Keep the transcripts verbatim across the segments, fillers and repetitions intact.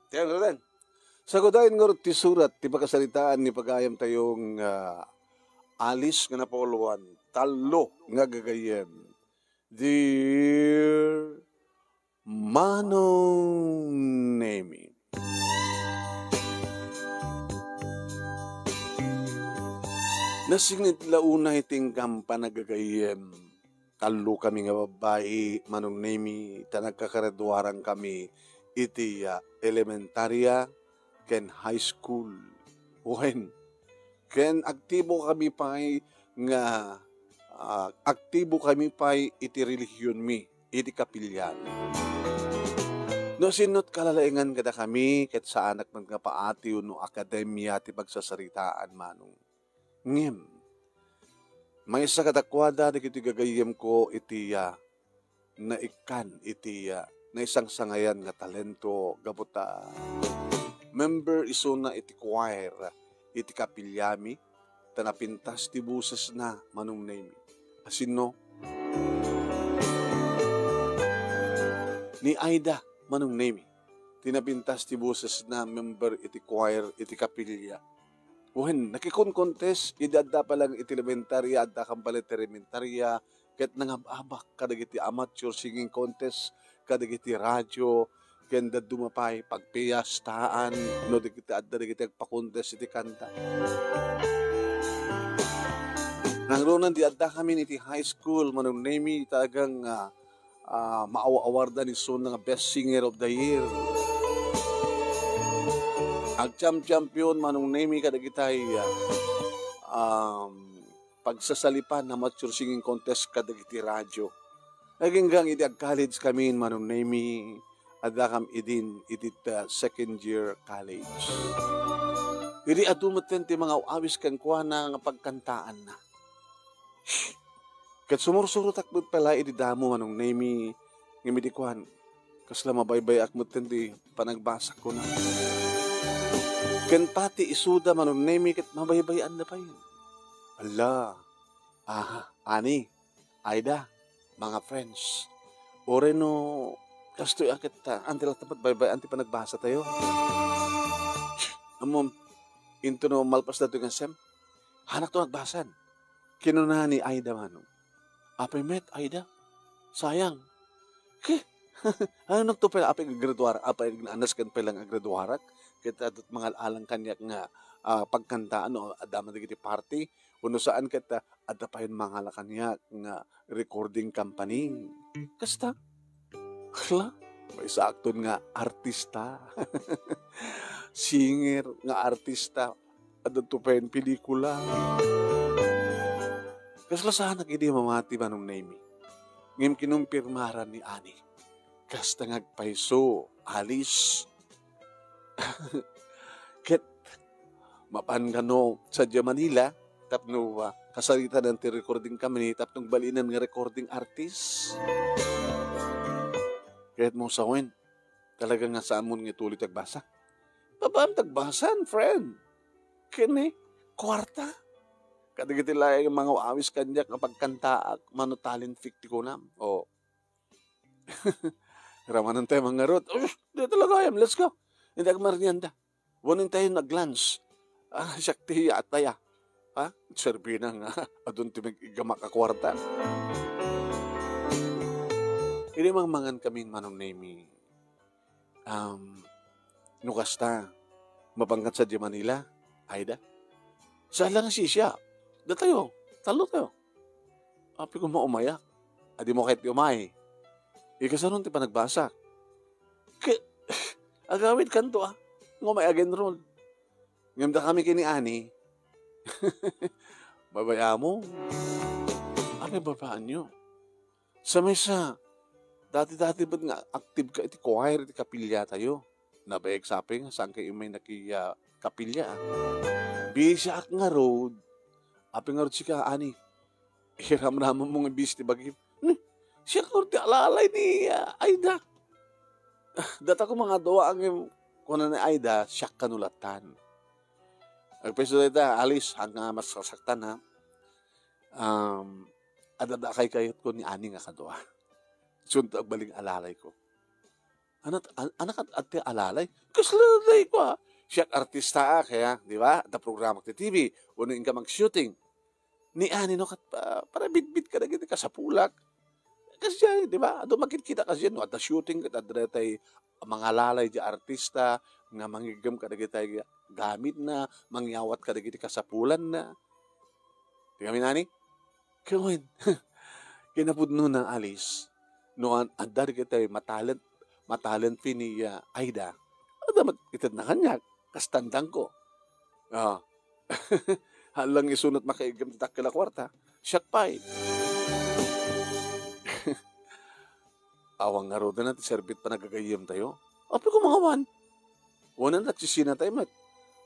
Ten, ten. Sagudayen ngarud ti surat ti pakasaritaan ni pagayam tayo nga Alice nga napauluan, tallo nga gagayyem. Dear Manong Nemi. Nasingit la unay ti inkan panagagayyem. Tallo kami nga babbai, Manong Nemi, ta nagkakaraduaran kami iti, ah, elementarya ken high school. Wen, ken aktibo kami pay nga, ah, aktibo kami pay iti relihiyonmi, iti kapiliami. No sinno ti kalalaengan kadakami, ket saanak met nga paati wenno akademia ti pagsasaritaan, Manong. Ngem, maysa kadakuada dagiti gagayyemko iti, ah, naikkan iti, ah, naisangsangayan nga talento gapu ta member isuna iti choir iti kapiliami, ta napintas ti bosesna, Manong Nemi. Asinno? Ni Aida, Manong Nemi, ti napintas ti bosesna, member iti choir iti kapilia. Wen, nakikon-contest, idi adda pa lang iti elementarya, adda kan pala iti elementarya, ket nangab-abak kadagiti amateur singing contest, kadagiti radyo, ken dadduma pay pagpiestaan, no dagiti adda dagiti agpa-contest iti kanta. Nangruna idi adda kami iti high school, Manong Nemi, talagang, ah, ah, maaw-awardan isuna nga Best Singer of the Year. Agchampion, Manong Nemi, kadagitay, ah, um, pagsasalipan nga amateur singing contest kadagiti radyo. Aginggang idi ag-college kami, Manong Nemi, adda kam idin iti, ah, second year college. Idi adu metten ti mangaw-awis kenkuana nga pagkantaanna. Ket sumursurotak met pay la idi damo, Manong Nemi, ngem idi kuan, kasla mabaybay-ak metten ti panagbasak, kuna. Ken pati isuda, Manong Nemi, ket mabaybay-anna pay. Ala, aha, ani, Aida, mga friends, uray no kastoy a ket, ah, ante latta met baybay-an ti panagbasatayo. Ammom, into no malpas datoy nga sem, hanakto nagbasan. Kinuna ni Aida, Manong, "Apay met, Aida? Sayang." Ke, ano nagtupay, apay graduar-, apay naanas ken pay lang agraduarak? Ket adda mangal-alang kaniak nga, ah, pagkantaan, no, adda man dagiti party, wenno saan ket, ah, adda pay mangala kaniak nga recording company. Kasta? Hala, maysa akton nga artista. Singer nga artista. Adda to pay pelikula. Kasla saanak idi mamati, Manong Nemi. Ngem kinumpirmaran ni Ani. Kasta nga agpayso, Alice. Ket mapan kano sadiay Manila, tapno, ah, kasaritanan ti recording company, tapno agbalinen nga recording artist. Ket mo sawen, talaga nga saanmon nga ituloy ti agbasa? Babaam ti agbasan, friend. Ken ni, kuarta. Kadagiti laeng mangaw-awis kaniak nga pagkantaak, mano talent fee ti kunam. O. Ramanen tayo mangarud. Us, di talaga, em, let's go. Hindi agmarnianda. Wanin tayo nag-lunch. Ah, siak ti ataya. Ha? Serbi na nga. Adun ti mag-igamak a kuarta. Idi mangmangan kami, Manong Nemi. Um, no kasta, mapangkat sadiay Manila, Aida. Saan lang sisya? Datayo, tallo tayo. Apay ko maumayak. Adi mo kahit umay. Ikasanon ti panagbasa. Ke, agawid kanto, ah. Nga may ag-enroll. Ngem da kami kini ani. Babayamo. Ano babaanyo? Sa maysa, dati-dati bet nga active ka iti choir iti kapilya tayo? Nabayag sapay nga saan kayo may naki, ah, kapilya, ah. Bisiak ngarud. Apay ngarud sika, ani? Iramramam mo nga bis ti bagim. Hmm, siak ngarud ti alalay ni, ah, Aida. Data ko mga dua ang kuna ni Aida, siak kano latan. Agpayso dayta, Alice, ang, ah, masasaktan, ha? Um, adada kay kayat ko ni ani nga kadua. Sunto agbaling alalay ko. Anak, an-, anak at, at alalay. Kasla lay ko, ah. Siak artista, ah, kaya, di ba? Adda programa ti T V. Uno inka mag-shooting. Ni Ani, no, kat, ah, para bitbit ka dagiti kasapulak. Kasi, di ba? Adu makitkita kasi, no, adda shooting, kat adda tay mangalalay di artista, nga mangiggem ka dagiti gamitna, mangyawat ka dagiti kasapulanna. Ti kami nani? Kawen. Kinapudno na, Alice. No, an-, adda dagiti matalent, matalent fee ni, ah, Aida. Adda mat-, itedna kaniak, kas tandang ko. Ah. Halang isunot makaiggem ti dakkel a kuarta. Siak pay. Awan ngaruden ti serbit panagagayyem tayo. Apay ko mangawan. Wanan ti sisina tayo met.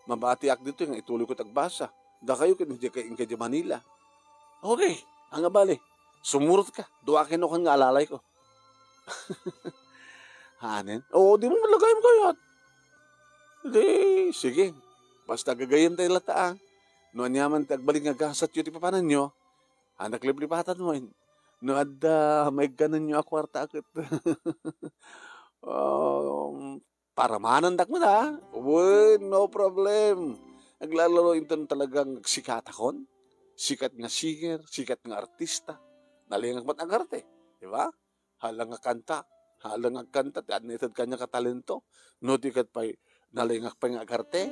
Mabatiak ditoy nga ituloy ko ti agbasa. Dakayo ket idiay kay, inkay di Manila. Okay, ania bale. Sumurot ka. Dua ken nukan nga alalay ko. Hanen? Oo, di mo malagayem kayat. Di, sige. Basta gagayem tayo lata, ah. No aniaman ti agbalik nga gasatyo ti papananyo, anak liplipatan mo, eh. No adda maiggananyo a kuarta ket, um, paramanandak met, ah. Wen, no problem. Aglalo inton talagang sikat akon. Sikat nga singer, sikat nga artista. Nalingak met agarte, di ba? Hala nga kanta, hala nga kanta, ti adnited kaniak a talento. No di ket pay, nalingak pay nga agarte.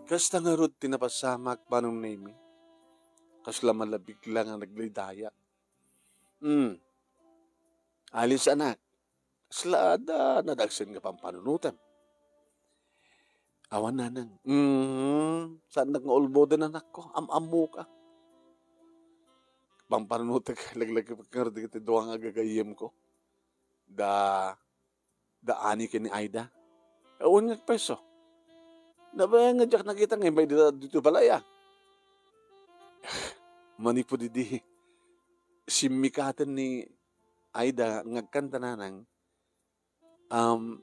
Kasta ngarud ti napasamak, Manong Nemi. Kasla malabigla nga naglaydayak. Hmm. Alice, anak. Kasla adda nadagsen nga pampanunotem. Awan, nanang. Hmm, saannak nga ulboden, anakko. Am-ammoka. Pampanunotek, laglagipek ngarud dagiti dua nga agagayyemko. Da, da Ani ken ni Aida. Awan nga peso. Nabay nga diak nakita nga imbay dita dito balay, ah. Manipud idi, simmikaten ni Aida nga agkanta, nanang, um,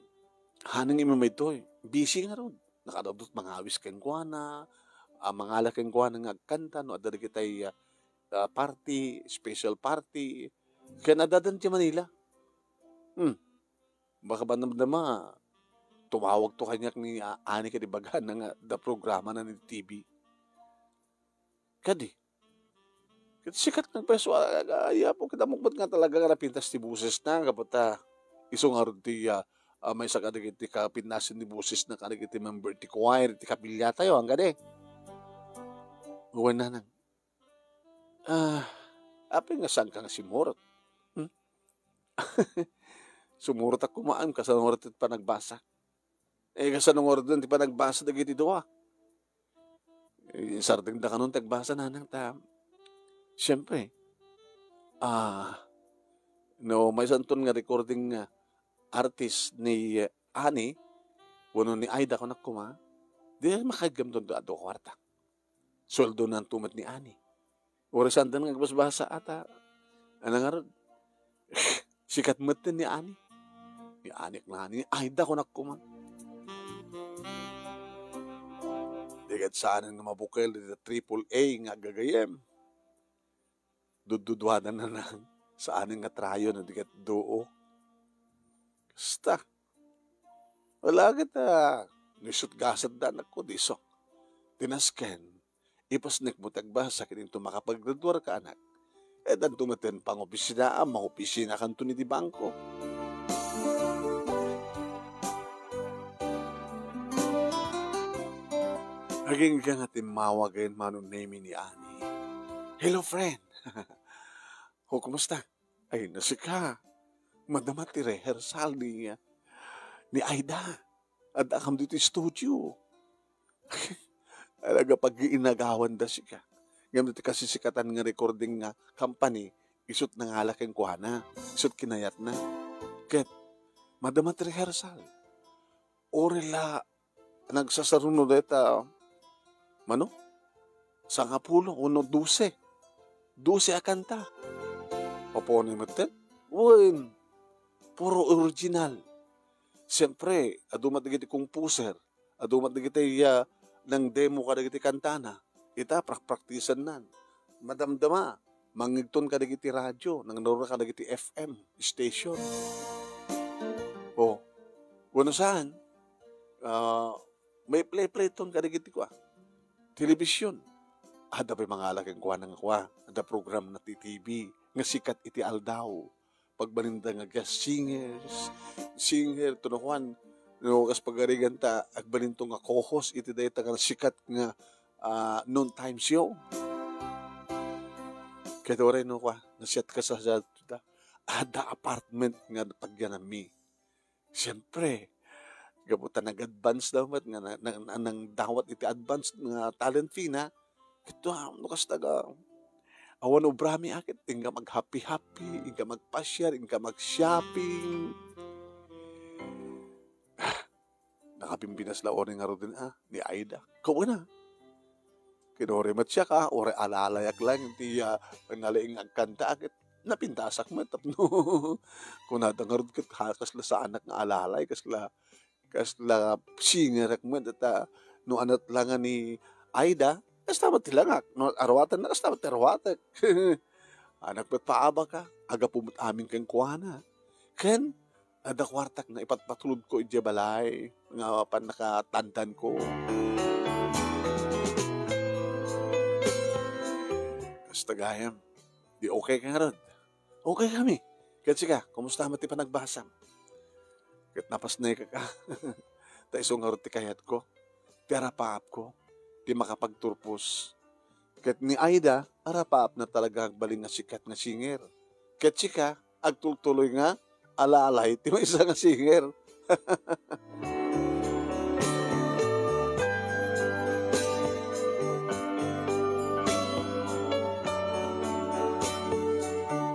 hanang immay daytoy. Busy ngarud. Nakadawdawt mangawis kenkuana, ah, mangala kenkuana nga agkanta no adda dagitay, ah, ah, party, special party. Ken addadan ti Manila. Hmm. Baka ba namdama, tumawag to kaniak ni, ah, Ani ket ibagana nga adda programana ni T V. Kadi, ket sikat nga agpeso, a-, a-, ay, apo, ket ammok met nga talaga nga napintas ti bosesna, gapu ta isu ngarud ti, ah, ah, maysa kadagiti kapintasen ti bosesna kadagiti member ti choir, ti kapiliatayo, ang kadi. Wen, nanang. Ah, apay nga saanka nga simurot? Hmm? Sumurot ak koma, kasano ngarud ti panagbasa? Eh, kasano ngarud ti panagbasa dagiti dua? Eh, sardengda kanon ti agbasa, nanang, ta, siempre, ah, no, maysanton nga recording, ah, artist ni, eh, Ani, wenno ni Aida, kunak koma, di makaiggem dua a kuarta. Sueldonan to met ni Ani. Uray saandan nga agbasbasa, ata, ano ngarud? Sikat met ni Ani. Ni Ani, ni Ani, ni Aida, kunak koma. Di ket saanen nga mabukel dita triple A nga aggagayem. Dudduduadan na na. Saanen nga trio no di ket duo. Kasta. Wala ket, ah, no isut gasatda, anak ko, di isu. Ti nasken, ipasnek mo ti agbasa ket inton makapaggraduar ka, anak, et adda met ti pangopisina, mangopisina kanto ni di bangko. Agingga nga timmawag ayan Manong Nemi ni Ani. "Hello, friend." "O, kumusta?" "Ay, no sika. Madama ti rehearsal ni, ni Aida. Addakam ditoy studio." Talaga pag-iinagawanda sika. Ngem ti kasisikatan nga recording nga company, isut nangala kenkuana, isut kinayatna. Ket, madama ti rehearsal. Uray la nagsasaruno dayta, mano? Sangapulo wenno dose. Dose a kanta. Apo ni metten? Wen, puro original. Siempre, adu met dagiti composer, adu met dagiti, ah, nang-demo kadagiti kantana. Ita, prakpraktisennan. Madamdama. mangngegton kadagiti radio, nangnurot kadagiti F M station. O, wenno saan, ah, maiplay-playton kadagiti kua, television. Adda pay mangala kenkuana nga kua, adda program na ti T V nga sikat iti aldaw. Pagbalinda nga guest singers, singer, to no kuan, no, kas pagarigan ta, agbalinto nga co-host iti dayta nga sikat nga, ah, noontime show. Ket uray no kua, nasiatka sa, sa, adda apartment nga pagyanami. Siyempre, gapu ta nag-advance daw met nga na, na, na, nangdawat iti advance nga talent fee na, ket, ah, no kasta nga, awan obrami a ket, inka mag-happy-happy, inka magpasiar, inka mag-shopping. Ah, nakabimbinas la uray ngaruden, ah, ni Aida. Kauna. Ket uray met siak, ah, uray alalayak lang, ti, ah, nalaing agkanta, ket napintasak met tapno kunada ngarud ket ha, kasla saanak nga alalay, kasla, kasla singerak met, ta no anat la nga ni Aida, kasta met ti langak, no aruatenna, kasta met ti aruatek. Anak met paabak, ah, agapu met amin kenkuana. Ken adda kuartak nga ipatpatulodko idiay balay nga pannakatandanko. Kasta gayam, di okay ka ngarud? Okay kami. Ket sika, kumusta met ti panagbasam? Ket napasnekak, ah. Ta isu ngarud ti kayatko, ti arapaapko, ti makapagturpos. Ket ni Aida, arapaapna talaga agbalin nga sikat nga singer. Ket sika, agtultuloy nga alalay ti maysa nga singer.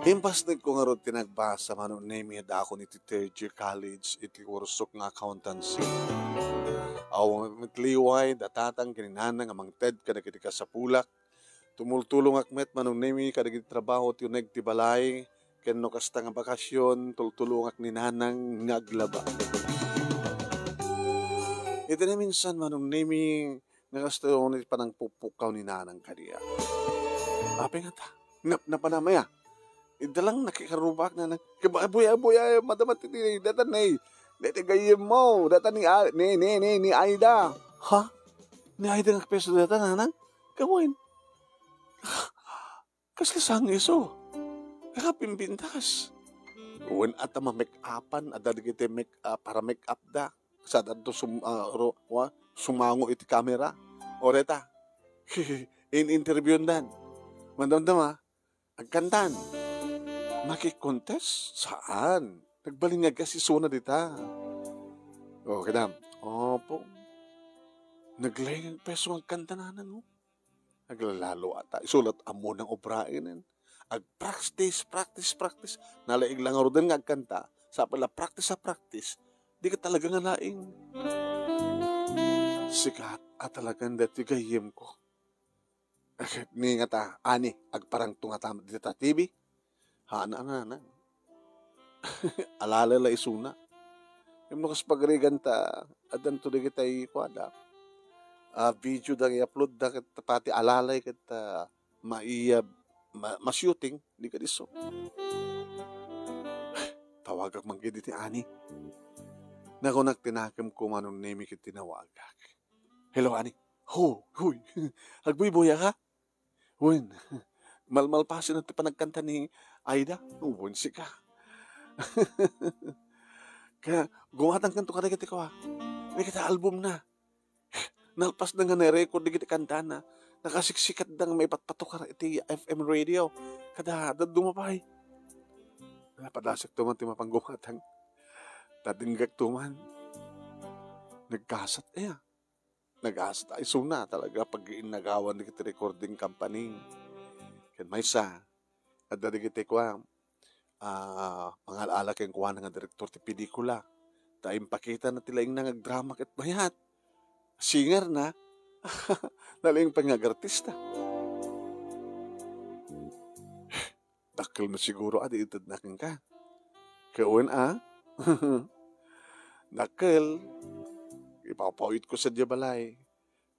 Impasnekko ngarud ti nagbasa, Manong Nemi, adda akon iti third year college iti kursok nga accountancy. Awan met liway, datatang ken ni nanang a mangted kadagiti kasapulak. Tumultulongak met, Manong Nemi, kadagiti trabaho ti uneg ti balay, ken no kasta nga bakasion, tultulongak ni nanang nga aglaba. Iti naminsan, Manong Nemi, nga kasta unay panangpupukkaw ni nanang kaniak. Apay ngata? Nap-, napanamaya. Ida lang nakikarubak na nag-, kaba-, abuya, abuya, madama ti, ti, data ni, dati gayyem mo, data ni, A-, ni, ni, ni, ni Aida. Ha? Ni Aida nga peso data, nanang? Kawen. Kasla sang iso. Nakapimpintas. Wen ata ma-make-upan, adda dagiti make, ah, para make-up da. Sa dadto sum-, ah, ro-, wa-, sumango iti kamera. O reta. In-interview dan. Madamdama. Agkantan. Makikontest? Saan? Nagbalin nga gas isuna dita. O, kadam. Opo. Naglaing peso nga agkantan, nanang, o. Naglalalo ata. Isulat ammo nang obraen. Agpractice, practice, practice. Nalaing lang ngaruden nga agkanta. Sa pala practice sa practice. Di ka talaga nga laing. Sikat a talagan dati gayyem ko. Ni nga ta, ani, agparangto nga ta dita T V. Hana, hana, hana. Alala la isuna. Ngem no kas pagarigan ta, addanto dagitay kuada. Ah, video da i-upload da ket pati alalay ket, ah, maiya, ma-, ma-shooting, di ka diso. Tawagak man gid iti ani. Nakunak ti nakemko, Manong Nemi, ket tinawagak. Hello, ani. Ho, huy. Agbuybuya ka? Wen, malmalpasen ti panagkanta ni Aida? Wen, sika. Kaya, gumatang kanto kadagiti kua. May kita album na. Nalpas na nga na-record dagiti kantana. Nakasiksikat da nga maipatpatukar iti F M radio. Kada, dadduma pay. Napadasakto man ti mapanggumatang. Tadinggakto man. Nagkasat, iya. Nagasta isuna talaga pag-iinnagawan dagiti recording company. Ken maysa, adda dagiti kua, ah, pangal-ala kenkuana nga direktor ti pelikula. Ta impakitana ti laingna nga agdrama ket mayat. Singer na. Nalaing pay nga agartista. Dakkel met siguro a di itedna kenka. Ket wen a? Dakkel. Ipapawitko sadiay balay.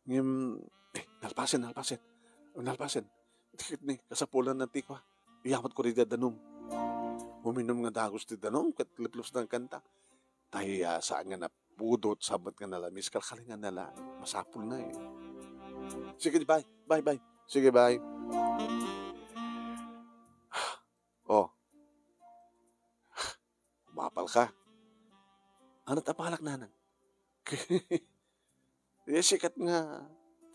Ngem, eh, nalpasen, nalpasen. Nalpasen. Tikit ni, kasapulan na ti kua. Iyamatko daydi a danum. Uminum nga dagus ti danum, ket liplups na kanta. Tay, ah, saan nga napudot, sabet nga nalamis, kalkalingan na laeng. Masapul na eh. Sige, bye. Bye, bye. Sige, bye. Oh. Umapal ka. Ano ta palak, nanang? Di sikat nga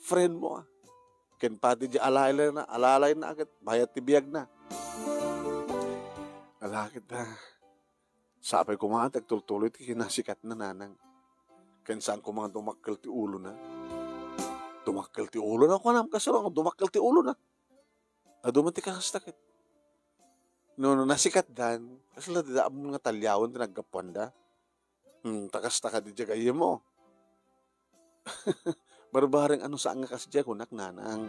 friend mo, ah. Ken pati di alalay na, alalay na agad, bayat ti biag na. Alakit na. Sapay koma, agtultuloy ti kinasikat na, nanang. Ken saan koma dumakkel ti ulo na. Dumakkel ti ulo na, kuanam, kasano nga dumakkel ti ulo na? Adu man ti kakasta ket. No, no, nasikatdan, kasla dida ammon nga taliawen ti naggapuanda. Hmm, ta kasta kadi diay gayyemmo. Barbareng ano saan nga kasdiay, kunak, nanang.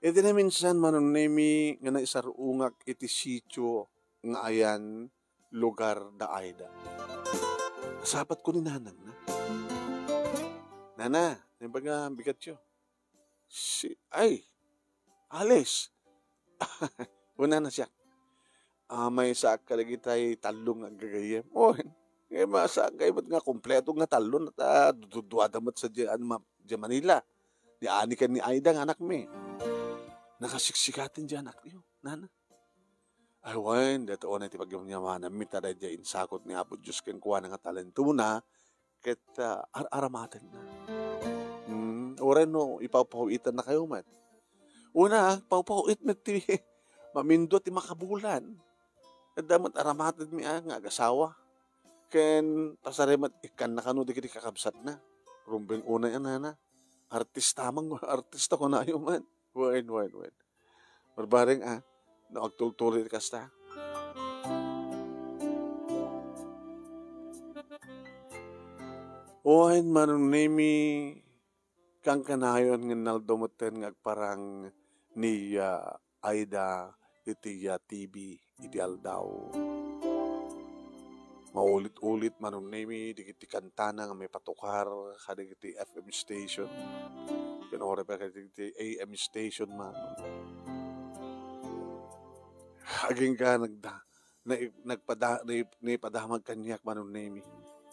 Iti naminsan, Manong Nemi, nga naisarungak iti sitio nga ayan lugar da Aida. Nasapatko ni nanang na. "Nana, naimbag nga bigatyo?" Si, ay, alis. Una na siya. Ah, maysaak kadagitay tallo nga aggagayyem. Oy, ngay masaak kay met nga kompleto nga tallo na ta duduada met sa di, ano, ma-, di Manila. Di ani ken ni Aida nga anakmi. Nakasiksikatan di anakyo, nana. Ay, wen, daytoy unay ti pagyamyamananmi, ta daydiay insakot ni Apo Dios kenkuana nga talentona, ket, ah, ar-aramatenna. Hmm, uray no ipawpaw-itannakayo met. Una, pawpaw-it met ti mamindua ti makabulan. Adda met aramatenmi a nga agasawa. Ken pasarem met ikkanna kano dagiti kakabsatna. Rumbeng unay a nana. Artista man, artista kunayo met. Wen, wen, wen. Barbareng, ah, no agtultuloy ti kasta. Wen, Manong Nemi, kankanayon nga naldo metten nga agparang ni, ah, Aida iti, ah, T V iti aldaw. Maulit-ulit, Manong Nemi, dagiti kantana nga maipatukar kadagiti F M station. Ken uray pay kadagiti A M station man. Agingga nagda-, nai-, nagpada-, nai-, naipadamag kaniak, Manong Nemi.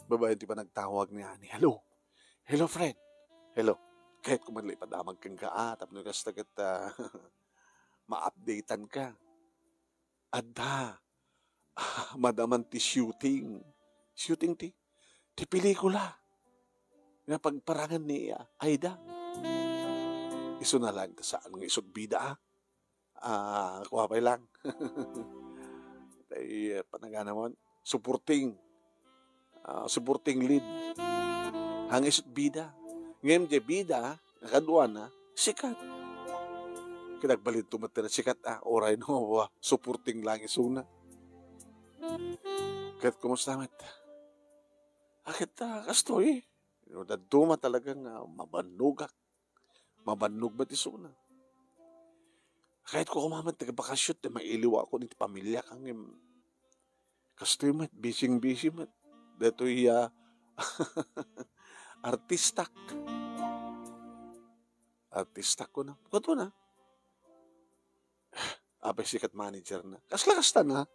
Babaen ti panagtawag ni Ani. "Hello. Hello, friend. Hello." Kayatko met la ipadamag kenka, ah, tapno kasta ket, ah, ma-updateanka. Adda. Ah, madaman ti shooting. Shooting ti, ti pelikula nga pagparangan ni, ah, Aida. Isuna laeng ta saan nga isut bida, ah. Ah, kua pay lang. Tay, ah, panaganamon, supporting. Ah, supporting lead. Haan nga isut bida. Ngem diay bida, nakaduana, sikat. Ket agbalinto met ti sikat, ah, uray no, ah, supporting lang isuna. Ket kumusta met? Ah, ket, ah, kastoy. No dadduma talaga nga mabannogak. Mabannog met isuna. Kayatko koma met ti bakasyon ti mailiwakon iti pamiliak, ngem kastoy met, bising-bisi met. Daytoy, ah, artistak. Artistak, kuna. Kuanto na. Apay sikat manager na. Kasla kasta na.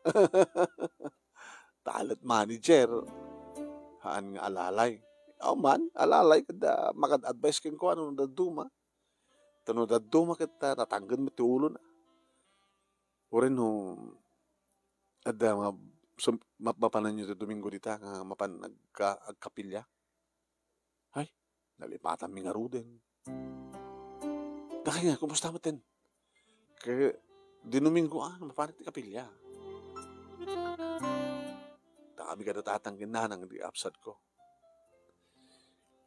Talent manager. Haan nga alalay. Aw man, alalay kada makad-advise kenkuana no dadduma. Ta no dadduma ket, ah, natanggen met ti ulona. Uray no adda ma-, sum-, map-, mapananyo ti Domingo dita nga mapan agka-, agkapilya. Ay, nalipatanmi ngaruden. Dakay nga, kumusta metten? Ket di Domingo, ah, mapanen ti kapilya. Ta kami kada tatang ken nanang di absentko.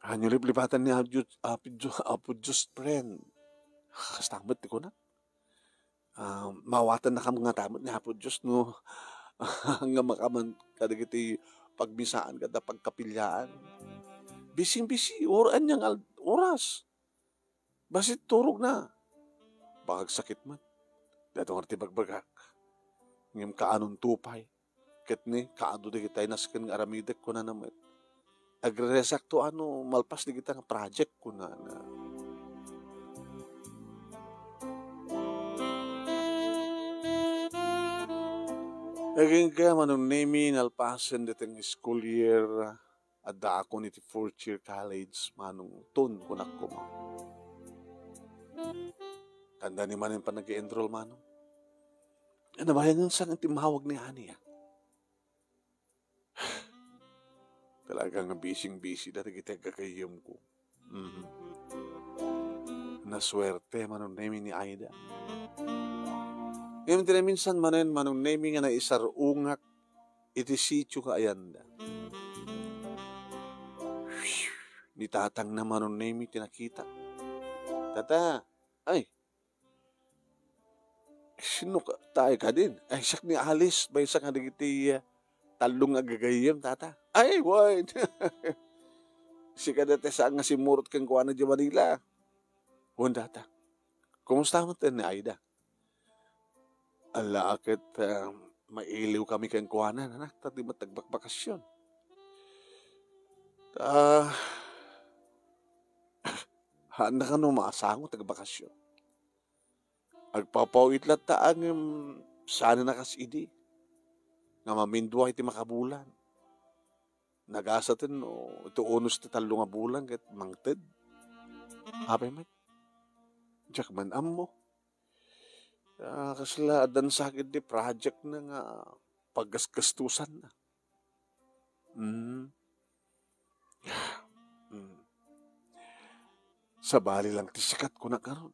Haan nga liplipatan ni Apo Dios, Apo Dios, Apo Dios, friend. Kasta met ti kuna. Ah, maawatennakam ngata met ni Apo Dios no nga makaman kadagiti pagmisaan ken pagkapilyaan. Bising-bisi, or ania nga al-, oras. Bassit turogna. Baka agsakit met. Daytoy ngarud ti ibagbagak. Ngem kaanonto pay. Ket ni, kaadu dagitay nasken nga aramidek, kunana met. Agreresak to ano, malpas dagita nga project, kunana. Agingga, Manong Nemi, nalpasen daytoy nga school year, addaakon iti fourth year college, Manong Ton, kunak koma. Kanda ni manen panag-enroll, Manong. Nabayagen sa nga timmawag ni Ani, ah. Talaga nga bising-bisi dagiti agkakayyemko. Mhm. Nasuerte, Manong Nemi, ni Aida. Ngem ti naminsan manen, Manong Nemi, nga naisarungak iti sitio nga ayanda. Ni tatangna, Manong Nemi, ti nakita. "Tata, ay, sino ka, taay kadin?" "Ay, siak ni Alice, maysa kadagiti, ah, tallo nga aggayyem, tata." "Ay, wen. Sika dayta saan nga simmurot kenkuana idiay Manila?" "Wen, tata." "Kumusta met ni Aida?" "Ala, ket, ah, mailiw kami kenkuana, anak, ta di met agbakbakasyon. Ta, haanna kano maasango ti agbakasyon. Agpapaw-it latta, ngem saan a kas idi nga mamindua iti makabulan. Nagasaten no iti unos ti tallo nga bulan ket mangted. Apay met? Diak man ammo. Ah, kasla addan sa ket di project na nga paggasgastusan na." Mm. Mm. "Sabali lang ti sikat," kuna ngarud.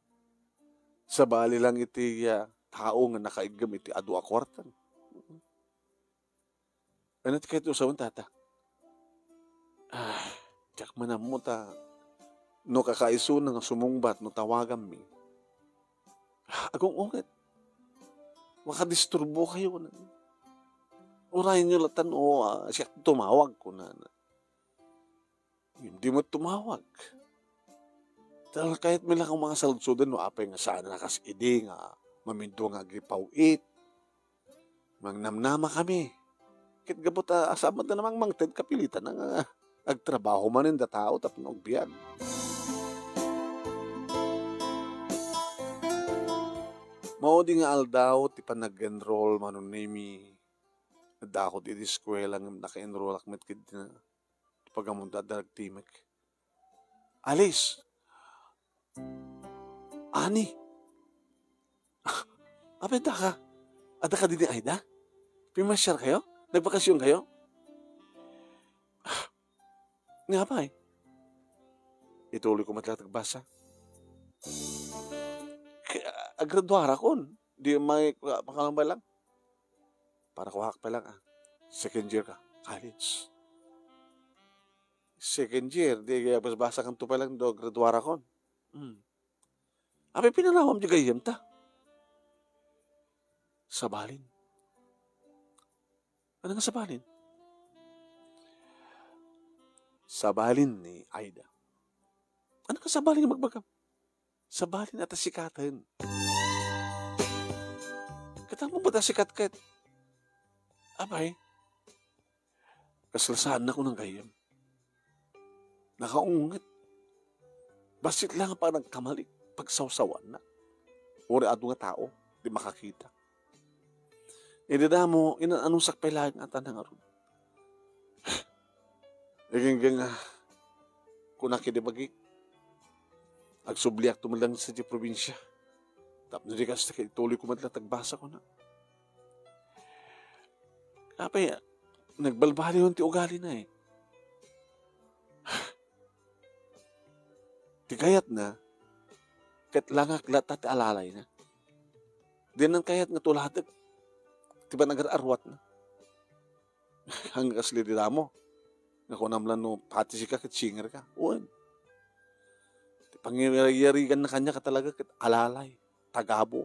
"Sabali lang iti, ah, tao nga nakaiggem iti adu a kuarta." Ano ti kayat usawen, tata? Ah, diak man ammo ta no kakaisuna nga sumungbat no tawaganmi. Agung-unget. Makadisturbokayo. Urayenyo latta no, ah, siak tumawag, kunana. Ngem di met tumawag. Ta kayatmi lang nga saludsodon no apay nga saan a kas idi nga mamindua nga agripaw-it. Mangnamnama kami. Ket gapu ta saan met a namangted, kapilitan a nga agtrabaho manen da tao tapno agbiag. Maudi nga aldaw ti panag-enroll, Manong Nemi. Adda ako iti eskuela ngem naka-enrollak met ket ti pagammon ta adda nagtimek. "Alice! Ani! Apay, addaka? Addaka didi, Aida? Pimasiar kayo? Nagbakasyon kayo?" "Nga apay?" "Ituloy ko met laeng agbasa." "K-, agraduarakon. Di may, pa-, pakalamay lang." "Para kuak pay lang, ah. Second year ka, college." "Second year, di basbasakanto pay lang no agraduarakon." Hmm. "Apay pinarawam diay gayyemta?" "Sabalin." "Ano nga sabalin?" "Sabalin ni Aida." "Ano nga sabalin nga ibagbagam?" "Sabalin a ta sikaten." "Ket ammom met a sikat ket?" "Apay, kasla saanna kunam gayyem. Nakaunget. Bassit lang a panagkamali, pagsawsawanna. Uray adu nga tao, di makakita. Idi damo, inan-anusak pay laeng a tan ngarud." Iginggang, ah, kunak idi bagik, "Agsubliakto met lang sadiay probinsia. Tapno di kasta ket ituloy ko met laeng agbasa," kuna. Apay, nagbalbaliwen ti ugalina, eh. Ti kayatna, ket langak latta ti alalayna. Dinan kayat nga tulatek ti panagar-arwatna. Haan nga kasla idi damo. Nga kunam lang no pati sika ket singer ka. Wen. Ti pangyariyariganna kaniak a talaga ket alalay, tagabu.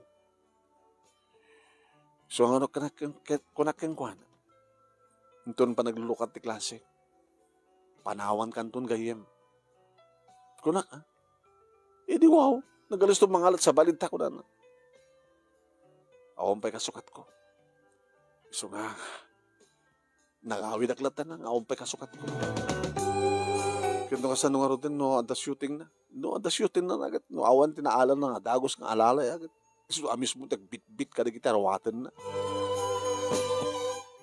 So, nga no, kunak ken-, ket-, kunak kenkuana, "Inton panaglulukat ti klase, panawankanton gayyem." Kunak, ah. Idi wow, nagaliston mangalat, "Sabalin ta," kunana. Awan pay kasukatko. Isu nga, nangawidak latta nga awan pay kasukatko. Ket no kasano ngaruden no adda shooting na? No adda shooting na, ket no awan ti naalanna nga dagus nga alalay, ket isu a mismo ti agbitbit kadagiti arwatenna.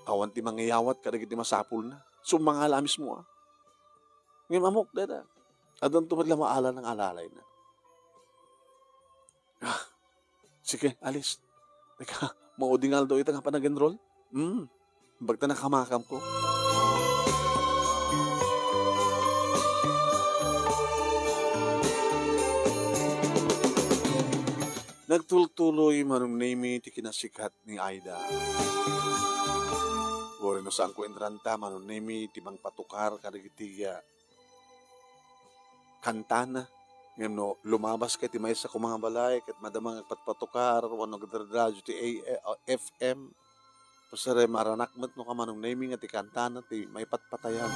Awan ti mangiyawat kadagiti masapulna. Sumangala a mismo, a. Ngem ammok dayta. Addanto met la maalan nga alalayna. Ah, sige, Alice. Teka, maudi nga aldaw ita nga panag-enroll? Hmm, bagta nakamakamko. Nagtultuloy, Manong Nemy, ti kinasikat ni Aida. Uray no saanko inranta, Manong Nemy, ti mangpatukar kadagiti, ah, kantana. Ngem no lumabas ka iti maysa koma nga balay, ket madama nga agpatpatukar, wenno agradradradyo ti A M, F M, pasaray, maranak met no ka, Manong Nemy, nga ti kantana ti maipatpatayam.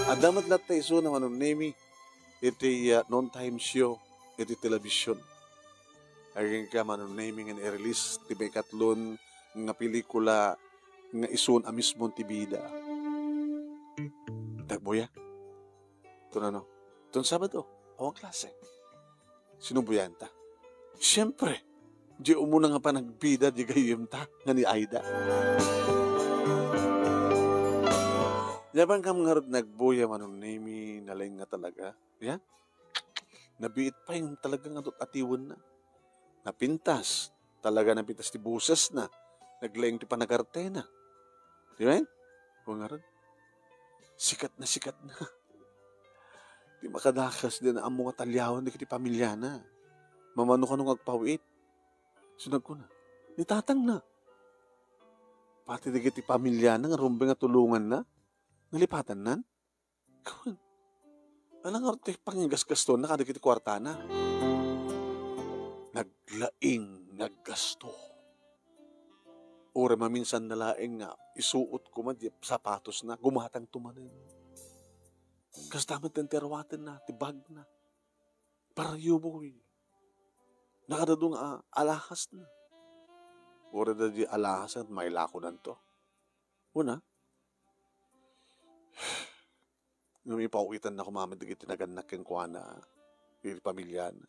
Adda met latta isuna, Manong Nemy, iti, ah, noontime show iti television. Agingga, Manong Nemy, nga i-release ti maikatlon nga pelikula nga isun a mismon ti bida. Nagbuya. Tun ano? Tun Sabado. Awan klase. Sino buyanta? Siyempre, di umuna nga panagbida di gayyemta nga ni Aida. Yaban kam ngarud nagbuya, Manong Nemy, nalaing nga talaga. Ya? Nabiit pay nga talaga nga dut-, atiwenna. Napintas. Talaga napintas ti bosesna. Naglaing ti panagartena. Di ba? O ngarud, sikat na, sikat na. Ti makadakes, di na ammo nga taliawan dagiti pamiliana. Mamano kano nga agpaw-it. So nagkuna, ni tatangna. Pati dagiti pamiliana nga rumbeng nga tulonganna, nalipatannan. Kawan, alang ngarud ti pangigasgastoanna kadagiti kuartana. Naglaing nga aggasto. Uray maminsan na laeng nga isuot koma di sapatosna, gumatangto manen. Kasta met ti arwatenna, ti bagna. Para yuboy. Nakadadong a alahasna. Uray da di alahas, mailakodanto. Una, ngem ipaw-itanna koma met dagiti nagannak kenkuana, iti pamiliana.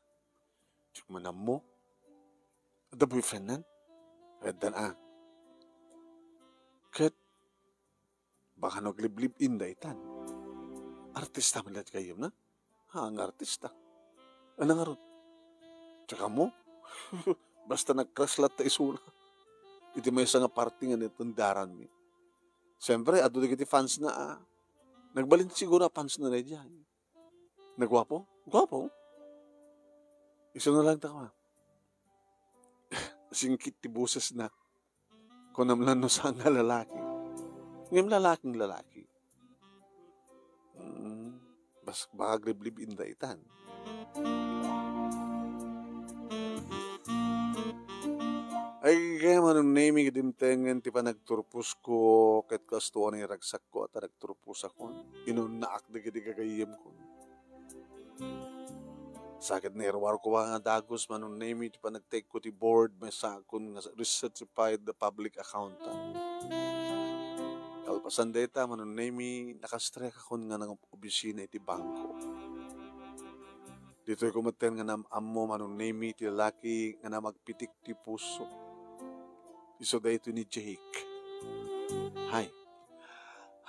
Diak man ammo. Adda boyfriendnan? Addan a. Ket baka no agliblib-in daytan. Artista met la ti gayyemna? Ha, nga artista. Ano ngarud? Tsaka mo? Basta nag-crush latta isuna. Iti maysa nga party nga nitundaranmi. Siyempre, adu dagiti fans na, ah. Nagbalin siguro a fans na daydiay. Nagwapo? Gwapo. Isu na lang ta ka. Singkit ti boses na. Kunam lang no saan nga lalaki. Ngem lalaking lalaki. Mm, bas-, baka agliblib-in daytan. Ay, kaya Manong Nemy, dimtengen ti panagturposko, ket kastoan a iragsakko, a nagturposakon. Inunnaak dagiti gagayyemkon. Sa ket nairuarko nga dagus, Manong Nemy, ti panagtekko ti board, maysakon nga recertified the public accountant. Kalpasan dayta, Manong Nemy, nakastrek akon nga nang-obisina iti bangko. Ditoy ko metten nga nam-ammo, Manong Nemy, ti lalaki nga namagpitik ti puso. Isu daytoy ni Jake. Hi.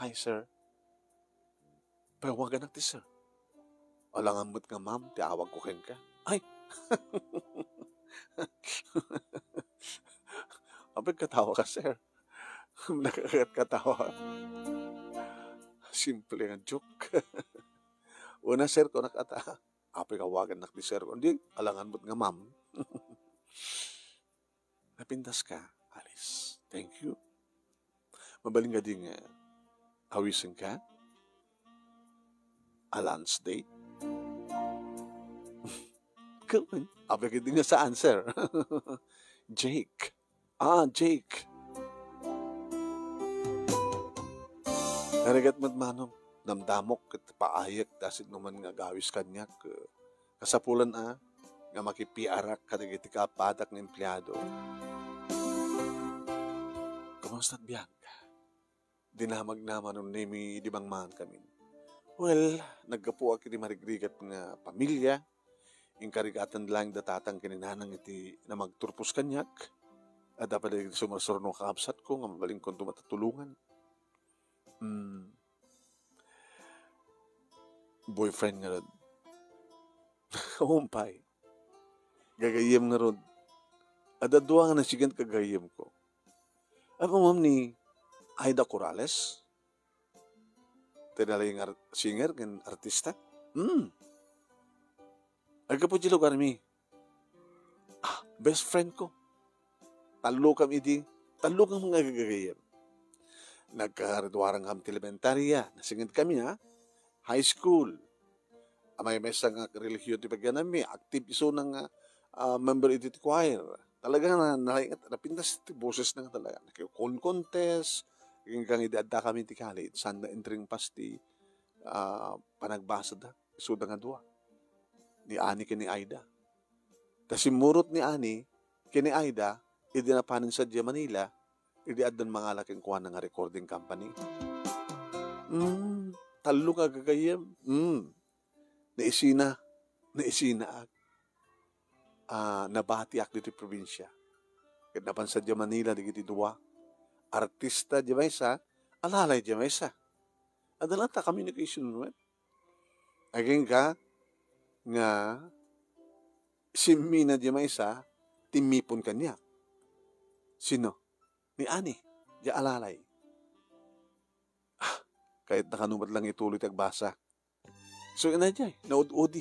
Hi, sir. Payawagan ti sir. Alangan met nga ma'am ti awagko kenka. Ay! Apay katawa ka, sir? Nakakatkatawa. Simple nga joke. Una, sir, kunak ata. Apay kawagan nak di sir. Hindi, alangan met nga ma'am. Napintas ka, Alice. Thank you. Mabalin nga di nga awisen ka? A lunch date? Kawan. Apay ka di nga sa answer. Jake. Ah, Jake. Narigat met manong, namdamok ket paayek ta sino man nga agawis kaniak, eh, kasapulan a nga makipiarak kadagiti kaapadak nga empleado. Kumusta, Bianca? dinamagna, Manong Nemi, idi mangmangan kami. Well, naggapuak iti marigrigat nga pamilia. Inkarigatan laeng da tatang ken ni nanang iti namagturpos kaniak. Adda pay dagiti sumarsurno a kakabsatko nga mabalinko met a tulongan. Hmm. Boyfriend ngarud. Umpay. Gagayyem ngarud. Adda dua nga nasinged nga gagayyemko. Apay, ma'am, ni Aida Corrales? Ti nalaing ar-, singer ken artista? Hmm. Aggapu ti lugarmi. Ah, best friend ko. Tallo kami idi, tallo kami nga gagayyem. Nagkakagraduarang kami ti elementarya. Nasinged kami, ha? High school. Amay maysa nga relihiyon ti pagyanammi, active isuna nga, ah, member iti choir. Talaga na, na, napintas ti bosesna nga talaga. Nakikon contest, hanggang idi adda kami ti college, saan na entering pass ti, ah, panagbasada. Isuda nga dua. Ni Ani ken ni Aida. Ta simmurot ni Ani ken ni Aida, idi napanen sadiay Manila, idi addan mangala kenkuana nga recording company. Mm, tallo nga gagayyem. Mm. Naisina, naisinaak. Ah, nabatiak ditoy probinsia. Ket napan sadiay Manila dagiti dua. Artista diay maysa, alalay diay maysa. Adda laeng ta communication met. Agingga nga simmina diay maysa, timmipon kaniak. Sino? Ni Ani, diay alalay. Ah, kayatna kano met lang ituloy ti agbasa. So, inaydiay, naud-udi.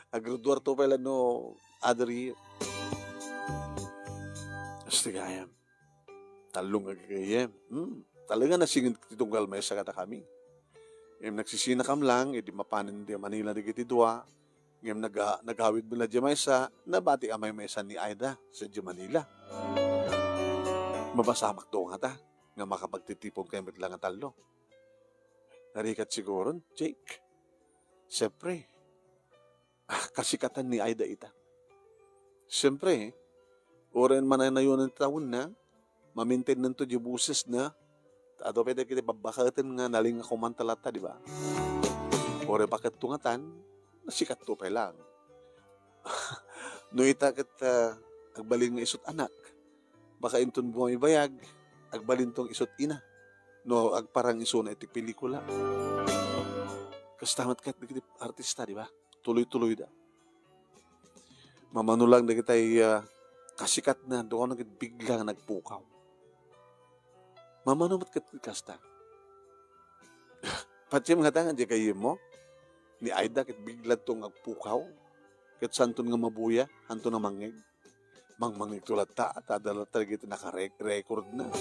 Agraduarto pay la no other year. Asti gayam. Tallo nga gagayyem. Hmm. Talaga nasinged ti tunggal maysa kadakami. Ngem nagsisinakam lang, idi mapanen diay Manila dagiti dua. Ngem naga-, nagawid met la diay maysa, nabati a maymaysa ni Aida sadiay Manila. Mapasamak to ngata, nga makapagtitipon kayo met la nga tallo. Narigat siguron, Jake. Siyempre, ah, kasikatan ni Aida ita. Siyempre, uray mananayonan ti tawenna, mamintennanto diay bosesna, ta adu pay dagiti babbakaten nga nalingna kumanta latta, di ba? Uray baketto ngatan, nasikatto pay lang. No ita ket, ah, agbalin nga isut' anak, baka inton bumibayag, agbalinto nga isut' ina. No agparang isuna iti pelikula. Kasta met ket dagiti artista, di ba? Tuloy-tuloyda. Mamano lang dagiti, ah, kasikatna, dua ket bigla nga nagpukaw. Mamano met ket kasta. Patiem ngata nga diay gayyemmo, ni Aida ket bigla to nga agpukaw. Ket saanton nga mabuya, hanto na mangngeg. Mangmangngegto latta, ta adda latta dagiti naka-rec-, record na.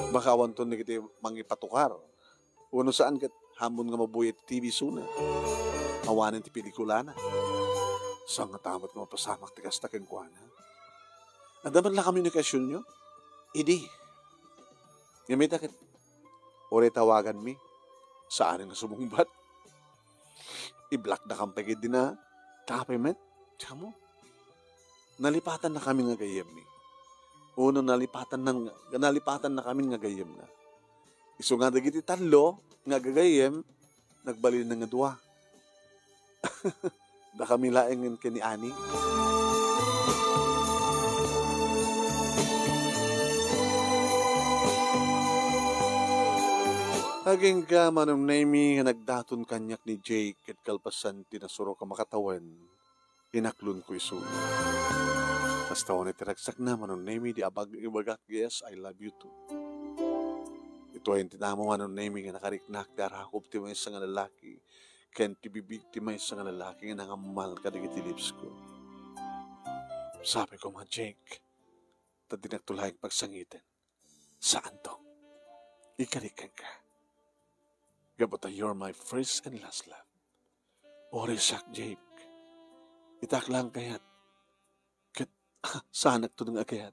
Baka awanton dagiti mangipatukar. Wenno saan ket ammon nga mabuya iti T V isuna. Awanen ti pelikulana. Saan ngata met nga mapasamak ti kasta kenkuana? Adda met la komunikasionyo? Idi. Ngem ita ket, uray tawaganmi, saan nga sumungbat. I-block da kan pay ket di na, tapay met, kamo. Nalipatannakami nga gayyemmi. Wenno nalipatan na, nalipatannakami nga gayyemna. Isu nga dagiti tallo nga gagayyem, nagbalin na nga dua. Dakami laeng ken ni Ani. Agingga, Manong Nemi, nga nagdaton kaniak ni Jake ket kalpasan ti nasurok a makatawen, inaklonko isu. Kasta unay ti ragsakna, Manong Nemi, di abag-, ibagak, "Yes, I love you too." Ituayen ti damo, Manong Nemi, nga nakariknak ti arakup ti maysa nga lalaki ken ti bibig ti maysa nga lalaki nga nangammal kadagiti lipsko. Sabi ko nga, "Jake, ta dinakto laeng pagsangiten." Saanto. Ikariken ka. Gapu ta you're my first and last love. Uray siak, Jake. Itak lang kayat. Ket, saanakto nga agayat.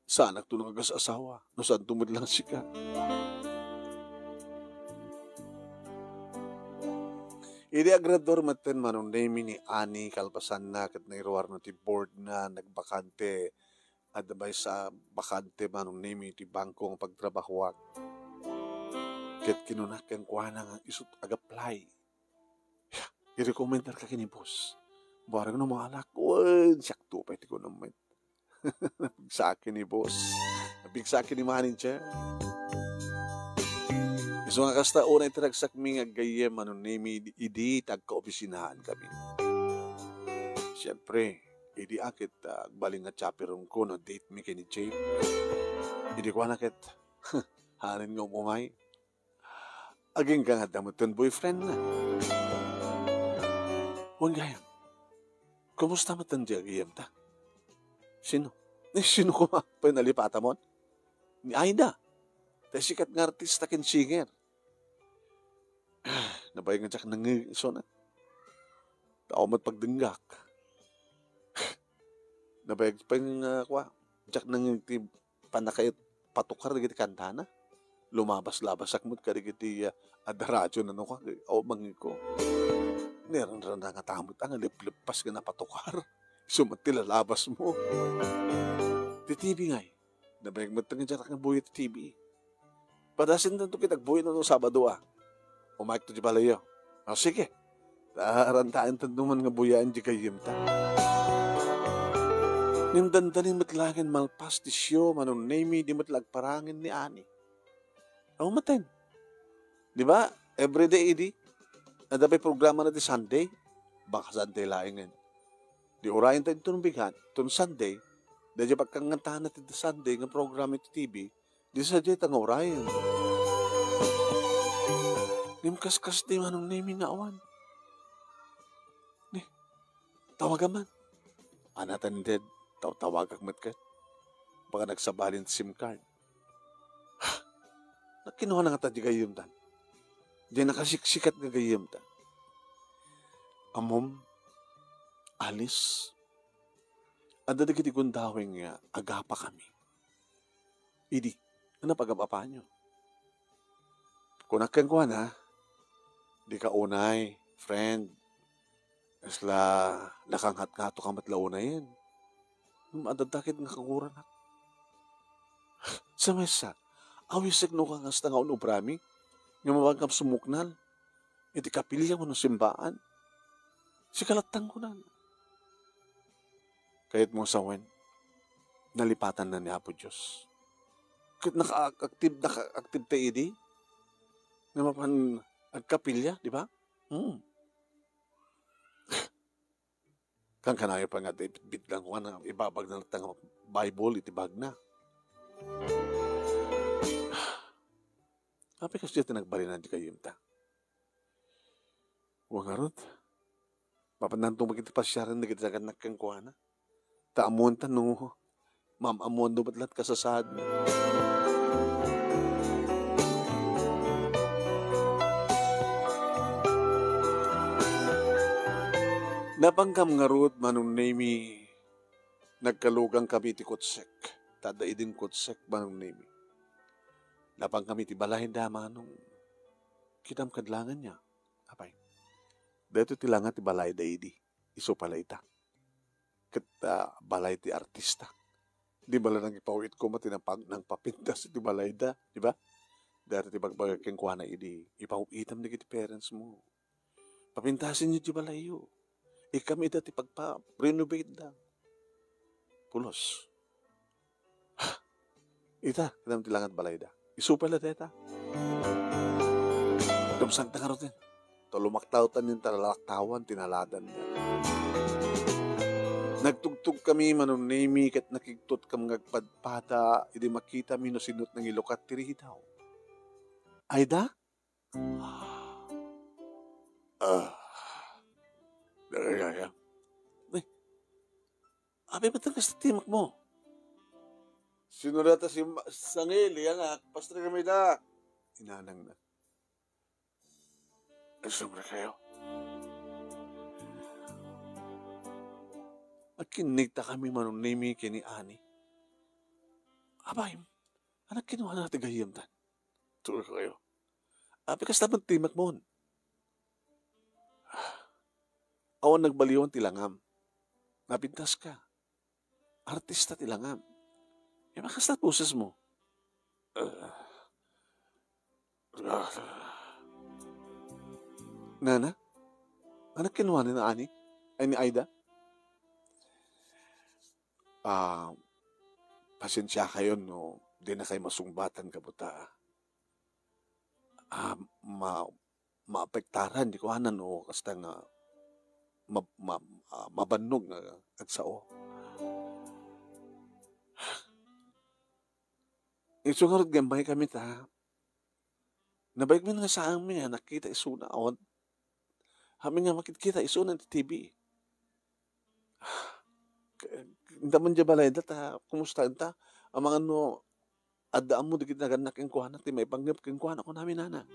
Saanakto nga agas-asawa. No saanto met lang sika. Idi agrador metten Manong Nemi ni Ani, kalpasanna ket nairuarna ti board na nagbakante adda maysa a bakante, Manong Nemi, iti bangko nga pagtrabahoak. Ket kinunak kenkuana nga isut' ag-apply. I-recommendar ka ken ni boss. Bareng no maalak, wen, siakto pay ti kunam met. Nabigsaak ken ni boss. Nabigsaak ken ni manager. Isu nga kasta, unay ti ragsakmi nga aggayyem, Manong Nemi, idi, idi ti agkaopisinahankami. Siempre, idi a ket, ah, agbalin nga chaperonko no date mi ken ni Jake. Idi kuana ket, haanenka nga umay. Agingga nga adda metten boyfriendna. Wen gayam, kumusta metten di gayyemta? Sino? Ni sino koma pay nalipatamon? Ni Aida. Ti sikat nga artista ken singer. Nabayag nga diak nangngeg isuna. Tao met pagdenggak. Nabayag pay nga, kua, diak nangngeg ti pannakaipatukar dagiti kantana. Lumabas-labasak met kadagiti, ah, adda radionan, no, kua, aw, mangngegko. Niranrana nga ta met nga lepleppas nga napatukar. Isu met ti lalabasmo. Ti T V ngay. Nabayag met nga diak nga buya ti T V. Padasentanto ket agbuya no Sabado a. Umayekto ti balayyo. O, sige. Ta arantaentayo man nga buyaen di gayyemta. Ngem dandani met laengen malpas ti sio, Manong Nemi, di met la agparangen ni Ani. Aw, maten. Di ba? Everyday idi. Adda pay programana ti Sunday. Baka Sunday laengen. Di urayenta inton bigat, ton Sunday, daydiay pagkangantana ti Sunday nga program iti T V, di sadiay ta nga urayen. Ngem kaskas ti Manong Nemi nga awan. Ni, tawagan man. Anatan ded, tawtawagak met ket. Baka nagsabalin ti SIM card. Nakinuha na nga ta di gayyemtan. Di nakasiksikat nga gayyemtan. Ammom, Alice, adda dagiti gundaweng nga agapakami. Idi, ano pag-apapanyo? Kunak kenkuana, di ka unay, friend. Kasla nakanghatngato ka met la unayen. Ngem adda ket nga kaguranak. Sa maysa, awisek no kasta nga un-ubrami, nga mabankam sumuknal iti kapilya wenno simbaan. Sika latta, kunak. Kayatmo sawen, nalipatanna ni Apo Dios. Ket naka-active, naka-active ta idi nga mapan agkapilya, di ba? Hmm. Kankanayo pa nga, di, bitbit lang ko nga ibabag na latta nga Bible iti bagna. Apay kasdiay ti nagbalinan ti gayyemta? Wen ngarud, mapananto met iti pasiaren dagiti nagannak kenkuana. Ta ammoanta no maam-ammoanto met la ti kasasaadna. Napankam ngarud, Manong Nemi, nagkalugankami iti kutsek. Ta adda idin kutsek, Manong Nemi. Napankami iti balayda, Manong. Kitam kad langen nia. Apay, daytoy ti langa ti balayda idi. Isu pay la ita. Ket, ah, balay ti artista. Di bala nangipaw-it koma ti napag-, nangpapintas iti balayda, di ba? Daytoy ti bagbagak kenkuana idi, ipaw-itam dagiti parents mo. Papintasenyo ti balayyo. Ikkam ida ti pagpa-renovate da. Pulos. Ita, kinam ti langat balayda. Isu pay la dayta. Dumsangta ngaruden. Ta lumaktawtan nin talalaktawan ti naladanda. Nagtugtogkami, Manong Nemi, ket nakigtotkam nga agpadpada idi makitami no sino't nangilukat ti ridaw. Aida? Ah. Dagayaya. Ay, apay met kasta ti timakmo? Sino dayta si Ma-, Sangil, anak? Pastor kami da. Inanangna. Isu met kayo. Agkinnigtakami, Manong Nemi, ken ni Ani. Apay, anak, kinuana ti gayyemtan. Tuloy kayo. Apay, kasta met ti timakmon? Awan nagbaliwan ti langam. Napintaska. Artista ti langam. Makasta boses mo. Nana? Anak kinuha ni ani? Ay, ni Aida? Ah, pasensya kayo no di na kayo masungbatan kabuta. Ah, ma-, maapektaran di kuanan o kasta nga ma-, ma-, ah, mabannog nga agsao. Isu ngarud nga immay kami ta. Nabaik mi nga saan mi nga nakita isuna awan. Amin nga makitkita isuna ti T V. Inta man diay balayda ta, kumusta inta? Amangan no, adda ammo dagiti nagannak kenkuana, ti maipanggep kenkuana, kunami nana.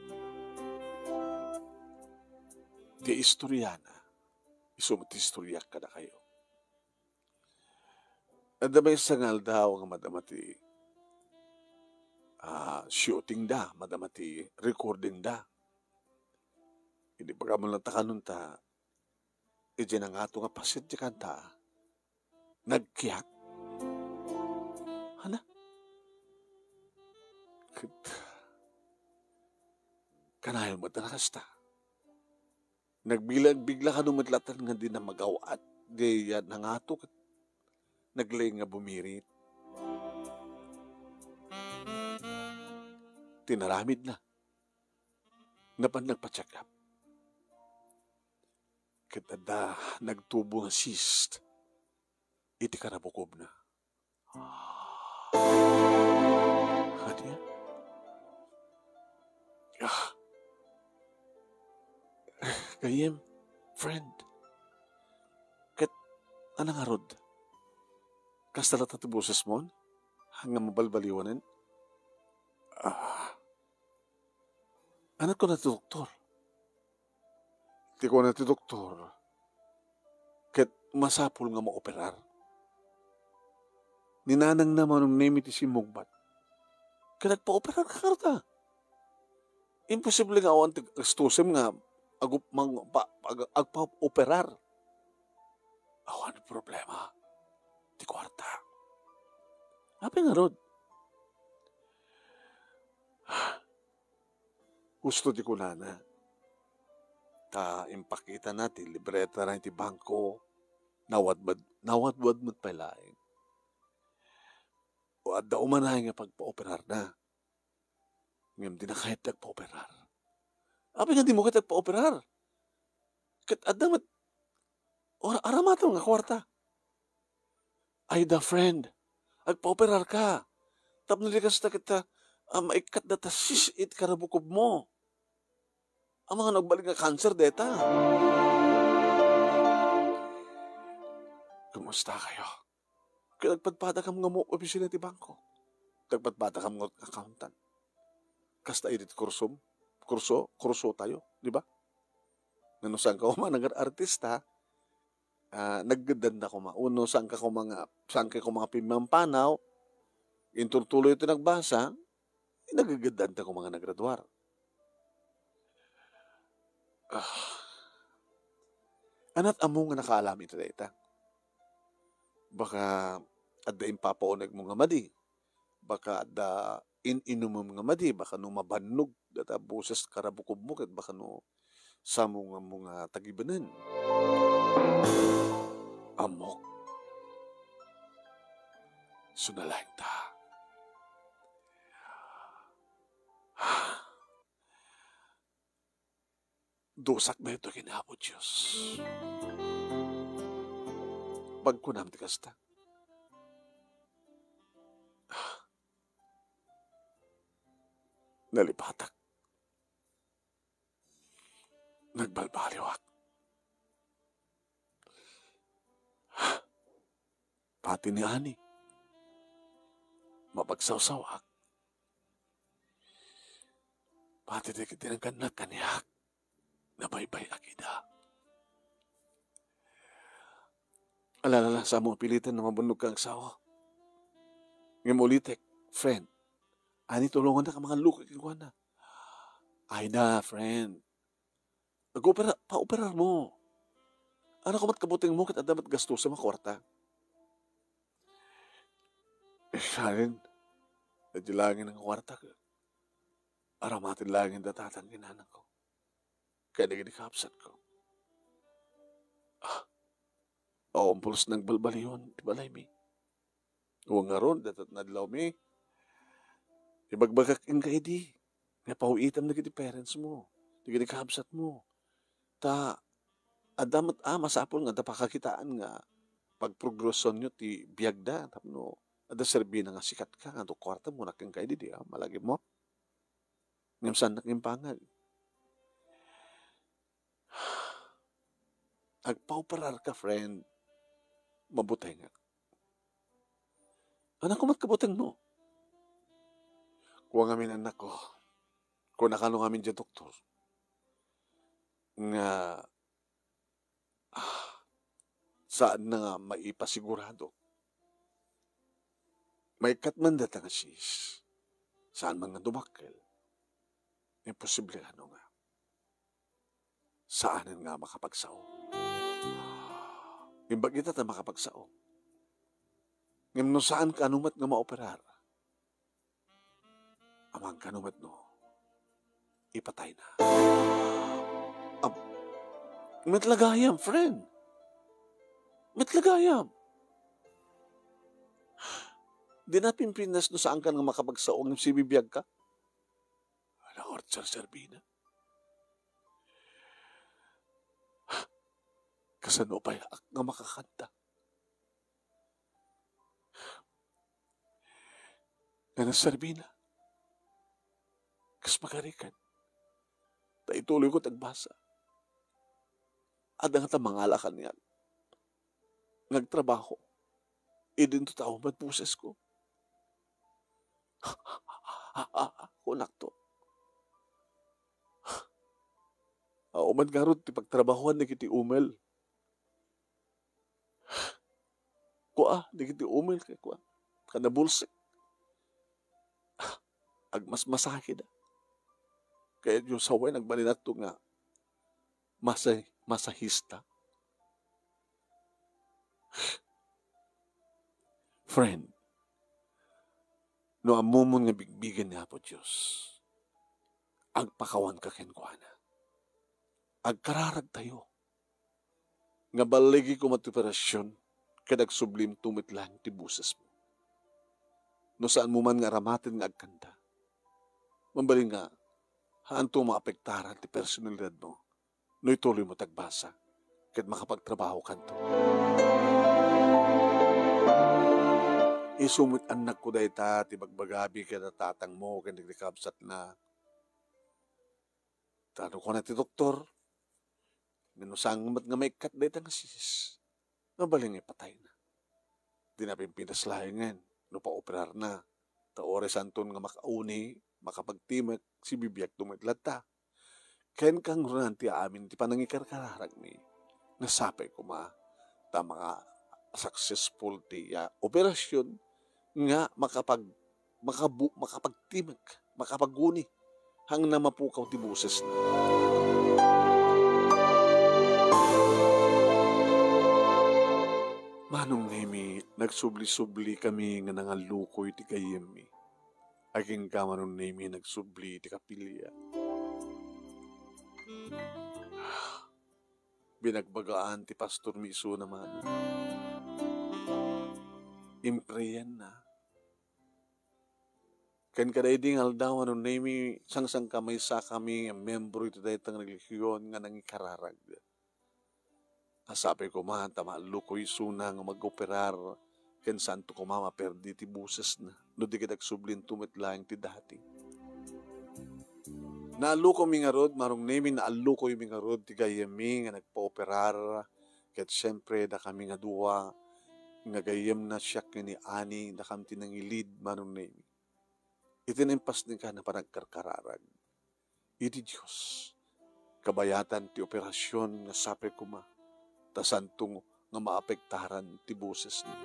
Ti istoriana, isu met ti istoriak kadakayo. Adda maysa nga aldaw nga madama ti, ah, shooting da, madama ti recording da. Idi pagamulan ta kanunta, idiay nangato nga paset ti kanta, nagkiak. Hana? Ket, kanayon met a nakasta. Nagbilagbigla kano met latta nga di na magaw-at, di, ah, nangato ket naglaing nga bumirit. Tinaramidna. Napan nagpa-check up. Ket adda nagtubo nga cyst iti karabukobna. Ania? Ah. Gayyem, friend. Ket, ania ngarud? Kasta latta ti bosesmon? Nga mabalbaliwanen? Ah. Ania kuna ti doktor? Ti kuna ti doktor, ket masapul nga maoperar. Ni nanangna manong Nemi ti simmungbat. Ket agpaoperar ka, karta. Imposible nga awan ti gastosem nga agup-, mang-, pa-, ag-, agpaoperar. Awan problema. Ti kuarta. Apay ngarud? Husto ti kunana. Ta impakitana ti libretana iti bangko, nawadwad-, nawadwad met pay laeng. O adda umanay nga pagpaoperarna. Ngem dina kayat ti agpaoperar. Apay nga dimo kayat agpaoperar? Ket adda met, or-, aramatem nga kuarta. Ay da, friend, agpaoperar ka. Tapno di kasta ket, ah, maikkat data cyst iti karabukobmo. Amangan no agbalik nga cancer deta. Kumusta kayo? Ket agpadpadakam nga mo opisina ti bangko. Agpadpadakam nga accountant. Kasta idi ti kursom, kurso, kurso tayo, di ba? Nga no saan ka koma nag-artista, ah, naggeddanta koma. Wenno saan ka koma nga, saan ka koma nga pimmampanaw, inturtuloy ti nagbasa, naggeddanta koma nga nagraduar. Ah. Ania ti ammo nga nakaalam iti dayta? Baka adda impapaunegmo nga madi. Baka adda in-inumem nga madi. Baka no mabannog data boses karabukobmo ket baka no samonganmo nga tagibenen. Ammok. Isu laeng ta. Dusak daytoy ken Apo Dios. Pagkunam ti kasta. Nalipatak. Nagbalbaliwak. Pati ni Ani, mapagsawsawak. Pati dagiti nagkannak kaniak, nabaybay-ak ida. Alala, saan mo a piliten no mabannog ka nga asawa. Ngem ulitek, friend, Ani, tulongannak a mangalluko kenkuana. Ay da, friend. Agopera-, paoperar mo. Ania koma ti kabutengmo ket adda met gastosem a kuarta. Saan, dagiti laeng nga kuartak, aramaten laeng da tatang ken nanangko ken dagiti kabsatko. Ah, awan pulos nagbalbaliwan ti balaymi. Wen ngarud, dayta ti nadlawmi, ibagbagak kenka idi nga paw-item dagiti parents mo, dagiti kabsat mo. Ta adda met a masapul nga adda pakakitaan nga pagprogresoanyo ti biagda tapno adda serbina nga sikatka nga no kuarta mo nakenka idi, di a malagipmo. Ngem saannak nga impangag. Agpaoperarka, friend. Mabutengak. Anakko met kabutengmo? Kua ngamin annakko. Kunakano ngamin diay doktor nga, ah, saanna nga maipasigurado. Maikkat man dayta nga cyst, saan man nga dumakkel, imposible kano nga saanen nga makapagsao. Imbag ita ta makapagsao. Ngem no saan kano met nga maoperar, amangan kano met no ipatayna. Am-, met la gayam, friend. Met la gayam. Dina pimpinas no saanka nga makapagsao ngem sibibiagka. Ala, or serserbina. Kasano pay ak nga makakanta? Nga naserbina. Kas pagarikan. Ta ituloyko ti agbasa. Adda ngata mangala kaniak nga agtrabaho. Idinto ta awan met bosesko. Kunakto. Awan met ngarud ti pagtrabahoan dagiti umel. Kua, dagiti umel kay kua. Kada bulsek. Agmasmasakida. Kaya Diyos, awan nagbalinatto nga masa-, masahista. Friend, no ammomon nga bigbigen ni Apo Dios, agpakawanka kenkuana. Agkararagtayo nga balligi koma ti operasyon ket agsublimto met laeng ti bosesmo. No saanmo man nga aramaten nga agkanta, mabalin nga haanto maapektaran ti personalidadmo no ituloymo ti agbasa ket makapagtrabahokanto. Isu met annakko dayta ti bagbagabi kada tatangmo ken dagiti kabsatna. Ta no kuna ti doktor, no saan met nga maikkat dayta nga cyst, mabalin nga ipatayna. Dina pimpinas laengen no paoperarna, ta uray saanton nga makauni, makapagtimek, sibibiagto met latta. Ken kangrunaan ti amin ti panangikarkararagmi, nga sapay koma ta maka-successful ti, ah, operasyon nga makapag-, makabu-, makapagtimek, makapaguni, haan nga mapukaw ti bosesna. Manong Nemi, nagsubli-subli kami nga nangallukoy ti gayyemmi. Agingga Manong Nemi, nagsubli ti kapilya. Binagbagaan ti pastormi isuna, Manong. Impreyanna. Ken kada idi nga aldaw, Manong Nemi, sangsangkamaysakami nga membro iti dayta nga relihiyon nga nangikararag. Asapay koma ta maallukoy isuna nga mag-operar ken saanto koma maperdi ti bosesna no di ket agsublinto met laeng ti dati. Naallukomi ngarud, Manong Nemi, naallukoymi ngarud ti gayyemmi nga nagpaoperar, ket siempre, dakami nga dua nga gayyemna, siak ken ni Ani, dakam ti nangilid, Manong Nemi, iti naimpasnekan a panagkarkararag iti Dios. Kabayatan ti operasyon nga sapay koma, ta saanto nga maapektaran ti bosesna.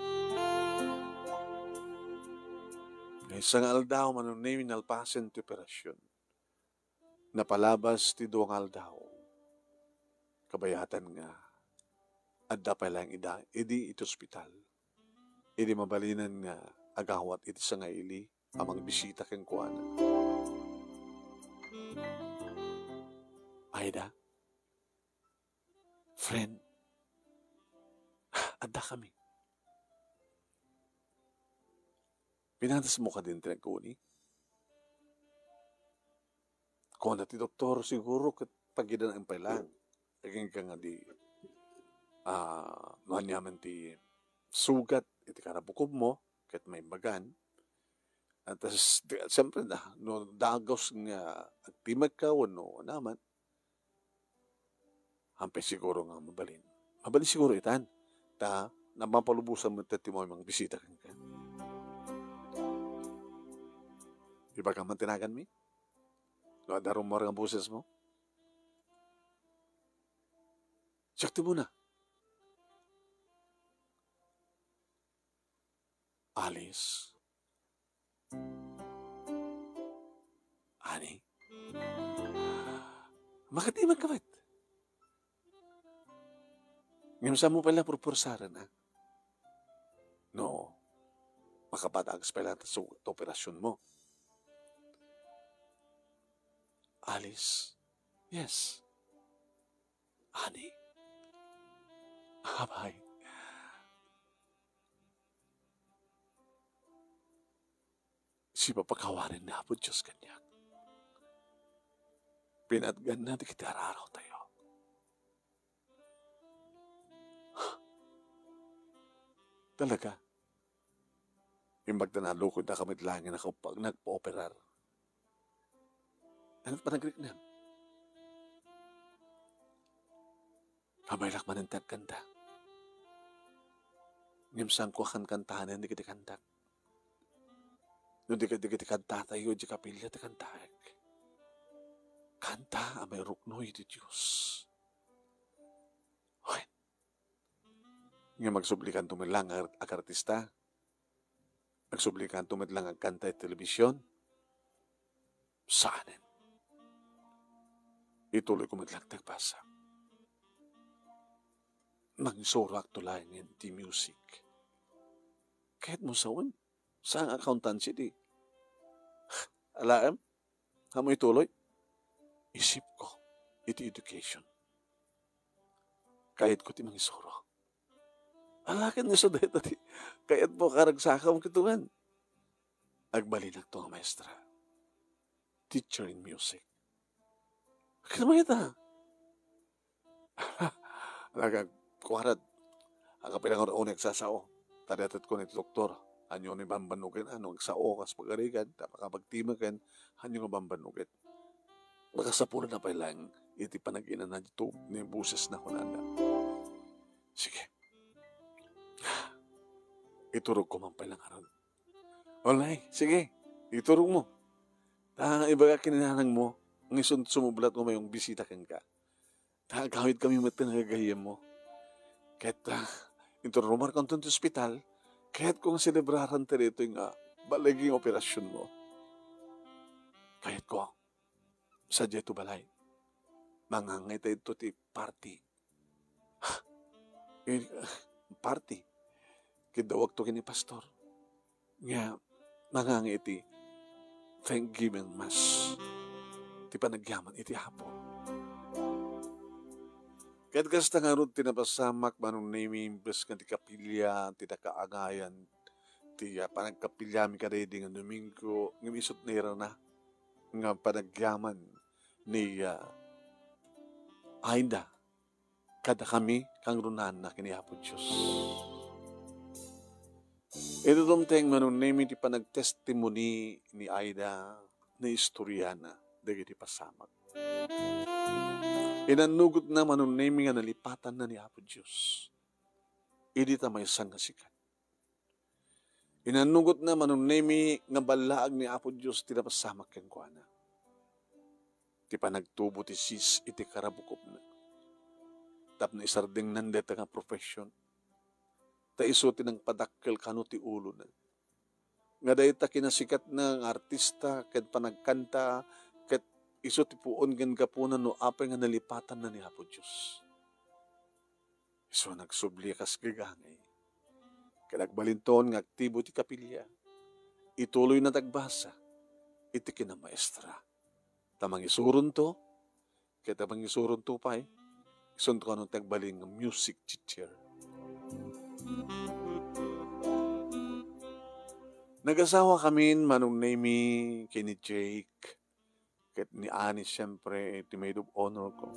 Maysa nga aldaw, Manong Nemi, nalpasen ti operasyon. Napalabas ti dua nga aldaw. Kabayatan nga adda pay laeng ida idi iti ospital. Idi mabalinan nga agawat iti sangaili a mangbisita kenkuana. Aida, friend, addakami. Pinatasmo kadin ti nagkuni? Kuna ti doktor, siguro ket pagidaan pay laeng. Agingga nga di, ah, no aniaman ti sugat iti karabukobmo, ket maimbagan. At tas, di, siyempre na, no dagus nga agtimagka wenno aniaman, hampay siguro nga mabalin. Mabalin siguro itan. Ta, napapalubosan met ti mangbisita kenka. Ibagam man ti naganmi? No adda rummuar nga bosesmo? Siak ti umuna. Alice? Honey? Makatimagka met? Ngem saanmo pay la purpursaren, a? No, makapadagas pay la ta su-, ta operasionmo. Alice? Yes. Honey? Apay, sipapakawanen ni Apo Dios kaniak. Pinatganna dagiti ararawtayo. Talaga? Imbag ta nalukodnaka met laeng nga nakap-, nagpaoperar. Ania ti panagriknam? Nabaylak manen ti agkanta. Ngem saanko a kankantanen dagiti kantak. No di ket dagiti kantatayo idiay kapilya ti kantaek. Kanta a mairuknoy iti Dios. Wen, ngem agsublikanto met laeng nga ag-, agartista? Agsublikanto met laeng nga agkanta iti telebision? Saanen. Ituloyko met laeng ti agbasa. Mangisuroakto laengen ti music. Kayatmo sawen? Saan nga accountancy di? Alaem? Ammo ituloy? Isipko iti education. Kayatko ti mangisuro. Ala ken isu dayta ti kayatmo a karagsakam ket wen? Agbalinakto nga maestra. Teacher in music. Ket mayat a? Nagkuarad, agkapila nga uni agsasao. Ta diay ket kuna ti doktor, ania nga bambannogen, a, no agsao kas pagarigan, ta makapagtimek ken, ania nga bambannogen. Makasapulanna pay laeng iti panag-inana ti tub-, ni bosesna, kunana. Sige. Iturogko man pay laeng ngarud. Alright, sige. Iturogmo. Ta, ibaga ken ni nanangmo, nga isu ti sumublat nga mangbisita kenka. Ta, agawidkami met ti nagagayyemmo. Ket, ah, inton rumarkanto ti ospital, kayatko nga selebraranta daytoy nga baleging operasionmo. Kayatko, sadiay to balay, mangngangita didto ti party. Eh, party. Ket dawagto ken ni pastor nga mangnganga iti Thanksgiving Mass, ti panagyaman iti Apo. Ket kasta ngarud ti napasamak, Manong Nemi, imbes nga ti kapilya ti nakaangayan ti, ah, panagkapilyami kadaydi nga Domingo, ngem isut' nairana nga panagyaman ni, ah, Aida kadakami, kangrunaanna ken ni Apo Dios. Iti dumteng, Manong Nemi, ti panagtestimoni ni Aida, ni istoriana dagiti pasamak. Inannugotna, Manong Nemi, nga nalipatanna ni Apo Dios idi ta maysa nga sikat. Inannugotna, Manong Nemi, nga ballaag ni Apo Dios ti napasamak kenkuana. Ti panagtubo ti sis iti karabukobna tapno isardengnan dayta nga profession. Ta isu ti nangpadakkel kano ti ulona. Nga dayta kinasikatna nga artista ken panagkanta, ket isu ti puon ken gapuna no apay nga nalipatanna ni Apo Dios. Isu a nagsubli a kas gagangay. Ket agbalinton nga aktibo ti kapilya. ituloy na tagbasa iti kinamaestra. Ta mangisuronto, ket ta mangisuronto pay, isunto kano ti agbalin nga music teacher. Nagasawa kamin, Manong Nemi, ken ni Jake, ket ni Annie, siyempre, ti maid of honor ko.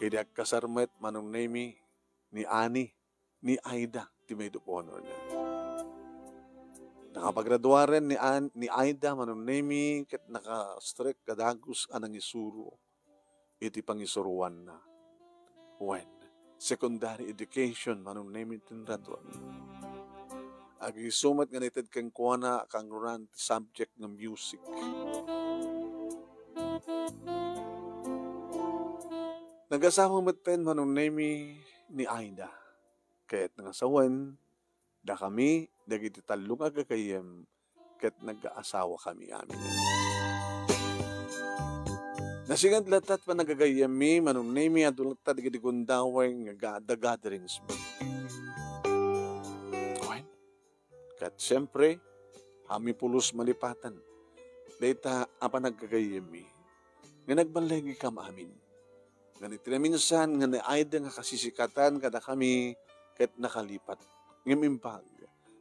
Idi agkasar met, Manong Nemi, ni Annie, ni Aida ti maid of honor na. Nakapagraduaren ni An-, ni Aida, Manong Nemi, ket naka-strike a dagus a nangisuro iti pangisuroanna. Wen, secondary education, Manong Nemi, ti naraton. Agisu met nga naited kenkuana a kangrunaan ti subject nga music. Nagasawa metten, Manong Nemi, ni Aida. Ket nangasawen, dakami dagiti tallo nga agagayyem ket nagaasawakami amin. Nasinga latta ti panagagayyemmi, Manong Nemi, adu latta dagiti gundaway nga ga-, the gatherings mi. Wen, ket siempre, amin pulos malipatan dayta a panagagayyemmi nga nagballigikam amin. Ngem iti naminsan nga naayda nga kasisikatan kadakami ket nakalipat. Ngem imbag,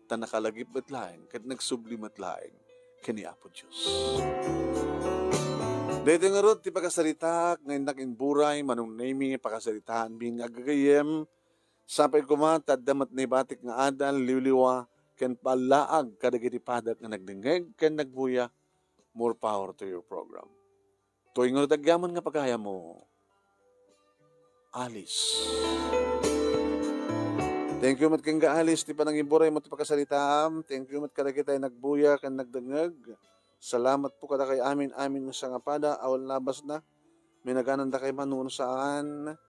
ta nakalagip met laeng ket nagsubli met laeng ken ni Apo Dios. Daytoy ngarud ti pakasaritaak nga innak imburay, Manong Nemi, pakasaritaanmi nga agagayyem. Sapay koma ta adda met naibatik nga adal, liwliwa, ken pallaag kadagiti padak nga nagdengngeg ken nagbuya. More power to your program. Toy ngarud agyaman nga pagayammo, Alice. Thank you met kenka, Alice, ti panangimburay mo ti pakasaritaam. Thank you met kadagiti nagbuya ken nagdengngeg. Salamat po kadakay amin, amin nga sangapada, awan labasna. Minaganandakay man no saan.